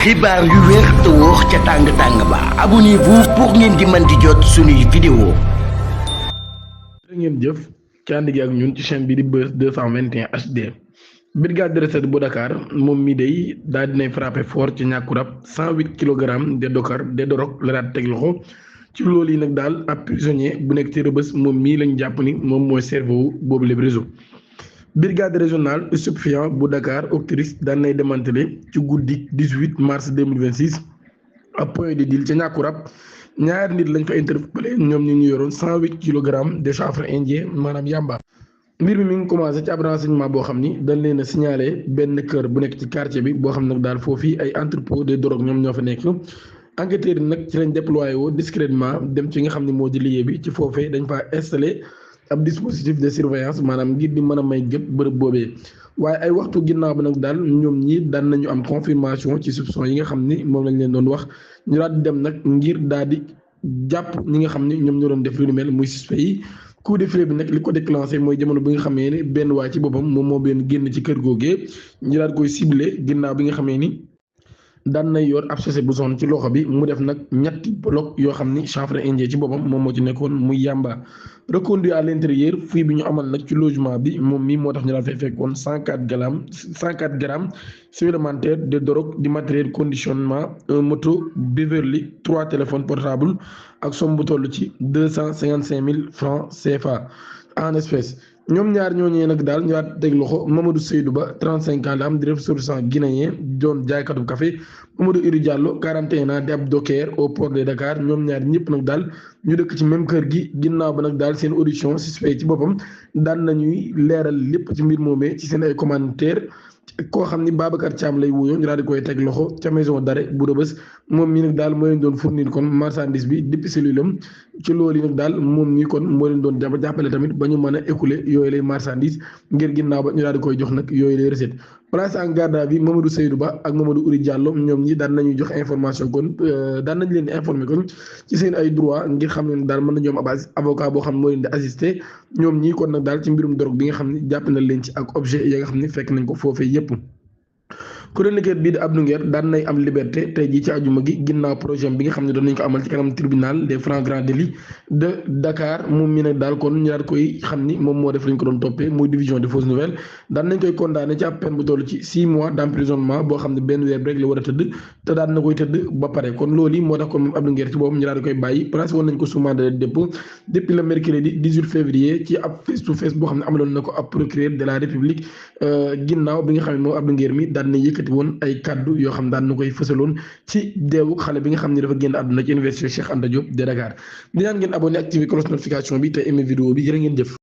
xibaar yu wér te wóor ca tàng ba abonnez-vous pour ngeen di mën di jot suñuy vidéo. ngeen jëf ci ànd gi ak ñun ci chaîne bi di Buzz 221 HD. brigade de recherche bu Dakar moom mi day daal dinay frappé fort ci ñàkku rab 108 kilogrammes de drogue la daal teg loxo ci loolu yi nag daal ab prisonnier bu nekk ci Rebeuss moom mii lañ jàpp ni moom mooy cerveau boobu lépp réseau. brigade régionale stupéfiant bu Dakar octrice daan nay démantelé ci guddi 18 mars 2026 ab point de deal ca ñàkku rab ñaari nit lañ fa interpellé ñoom ñu yoroon 108 kilogrammes de chanvre indien maanaam yamba. mbir mi ngi commencé ci ab renseignement boo xam ni dañ leen a signalé benn kër bu nekk ci quartier bi boo xam nag daal foofii ay entrepôt de drogue ñoom ñoo fa nekk. enquêteurs yi nag ci lañ déployé woo discrètement dem ci nga xam ne moo di liggéey bi ci foofee dañ faa installé ab dispositif de surveillance maanaam ngir di mën a may gëpp bërëb boobee. waaye ay waxtu ginnaaw ba nag daal ñoom ñii daan nañu am confirmation ci soupçon yi nga xam ni moom lañ leen doon wax ñu daal di dem nag ngir daal di jàpp ñi nga xam ni ñoom ñoo doon def lu ni mel muy suspect yi. coup de filet bi nag li ko déclenché mooy jamono bi nga xamee ne benn waay ci boppam moom moo benn génn ci kër googee ñu daal koy ciblé ginnaaw bi nga xamee ni daan nay yor ab sachet bu son ci loxo bi mu def nag ñetti bloc yoo xam ni chanvre indien ci boppam moom moo ci nekkoon muy yàmba. reconduit à l'intérieur fii bi ñu amal nag ci logement bi moom mii moo tax ñu daal fay fekkoon 104 grammes supplémentaires de drogue du matériel conditionnement un moto Beverly 3 téléphones portables ak somme bu toll ci 255 000 francs CFA en espèces. ñoom ñaar ñooñee nag daal ñu daal teg loxo Mamadou Seydou Ba 35 ans la am di ressortissant guinéen doon jaaykatu café Mamadou Iri Diallo 41 ans di ab docker au port de Dakar ñoom ñaar ñëpp nag daal ñu dëkk ci même kër gi ginnaaw ba nag daal seen audition suspect ci boppam daan nañuy leeral lépp ci mbir moomee ci seen ay commentaire koo xam ni Babacar Thiam lay wuyoo ñu daal di koy teg loxo ca maison d'arrêt bu Rebeuss moom mii nag daal moo leen doon fournir kon marchandise bi depuis cellule am ci loolu yi nag daal moom mii kon moo leen doon jàppale tamit ba ñu mën a écouler yooyu lay marchandise ngir ginnaaw ba ñu daal di koy jox nag yooyu lay recette. place en garde à vue Mamadou Seydou Ba ak Mamadou Uri Diallo ñoom ñi daan nañu jox information kon daan nañ leen di informer kon ci seen ay droit ngir xam ne daal mën nañu am ab avocat boo xam ne moo leen di assister ñoom ñii kon nag daal ci mbirum drogue bi nga xam ne jàpp na leen ci ak objet ya nga xam ne fekk nañ ko foofee yépp. chroniqueur bii di Abdou Nguer daan nay am liberté tey jii ci àjjuma gi ginnaaw projet bi nga xam ne doon nañ ko amal ci kanam tribunal des flagrants délits de Dakar moom mi nag daal kon ñu daal koy xam ni moom moo def lañ ko doon toppee muy division de fausses nouvelles daan nañ koy condamné ci ab peine bu toll ci 6 mois d'emprisonnement boo xam ne benn weer rek la war a tëdd te daan na koy tëdd ba pare kon loolu yi moo tax kon moom Abdou Nguer ci boobu ñu daal di koy bàyyi placé woon nañ ko sous mandat de dépôt depuis le mercredi 18 février ci ab face to face boo xam ne amaloon na ko ab procureur de la République ginnaaw bi nga xam ne moom Abdou Nguer mi daan na yëkkati woon ay kaddu yoo xam daan na koy fësaloon ci deewu xale bi nga xam ne dafa génn àdduna ci université Cheikh Anta Diop de Dakar di ñaan ngeen abonné activé cloche notification bi te aimé vidéo bi jërë ngeen jëf.